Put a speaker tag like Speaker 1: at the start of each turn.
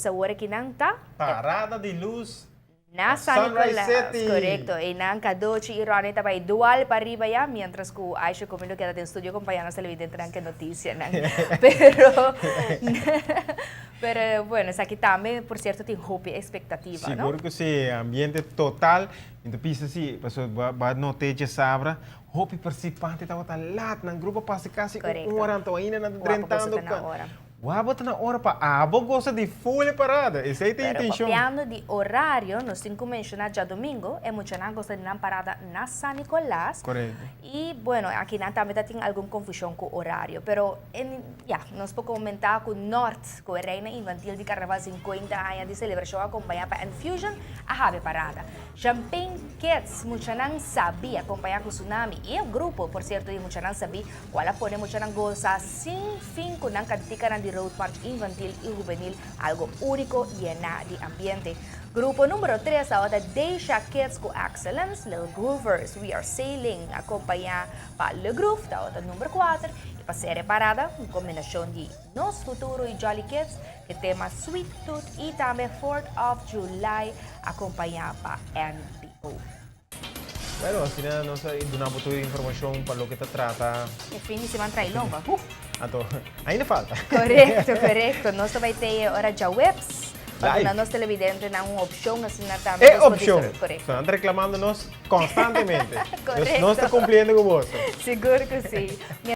Speaker 1: Awor aki nan ta.
Speaker 2: Parada di luz
Speaker 1: na San
Speaker 2: Sunrise
Speaker 1: Nicolas.
Speaker 2: City.
Speaker 1: Korekto. Einan Cadochi i Ronnie ta bai dual pa riba ya, mientras ku Aisha ku mi lo keda den studio kompañá nos televidentenan ku e notisianan. Pero, pero bueno, esaki tambe por sierto tin hopi ekspektativa, no?
Speaker 2: Sigur ku si, ambiente total. Mi ta bisa si, pasobra bo a not'é djasabra, hopi partisipante tabata lat, nan grupo a pasa kasi un ora, anto ainda nan ta
Speaker 1: Guapo gosa
Speaker 2: drentando.
Speaker 1: ta na ora.
Speaker 2: Wou bo ta na ora pa abo gosa di full e parada, esei ta e
Speaker 1: Pero
Speaker 2: intencion.
Speaker 1: papiando di orario, nos tin cu menciona djadomingo e muchanan gosa di nan parada na San Nicolas.
Speaker 2: Correcto.
Speaker 1: Y bueno, aki nan tambe ta tin algun confusion cu orario. Pero en, ya, nos por comenta cu Noord, cu e reina infantil di Carnaval 50 aña di celebracion acompaña pa Enfusion, a habi parada. Champagne Kids, muchanan sabi, acompaña cu Tsunami y e grupo, por cierto, di muchanan sabi, Cual a pone muchanan goza sin fin cu nan canticanan di Road March Infantil y Juvenil, algo unico yena di ambiente. Grupo numero tres tabata Deisha Kids cu Excellence, Lil Groovers, We Are Sailing, acompaña pa Le Groove tabata number cuater y pa cera e parada un combinacion di Nos Futuro y Jolly Kids cu e tema Sweet Tooth y tambe Fourth of July acompaña pa NPO.
Speaker 2: Bueno, asina nos a duna bo tur informacion pa loke ta trata.
Speaker 1: E fin di siman trae lomba.
Speaker 2: Anto, ainda falta.
Speaker 1: Correcto, correcto. Nos ta bay te e ora djaweps pa duna nos televidentenan un opcion asina tambe.
Speaker 2: E opcion. Correcto. Nan ta reclamando nos constantemente.
Speaker 1: Correcto.
Speaker 2: Nos ta cumpliendo cu boso.
Speaker 1: Sigur cu si.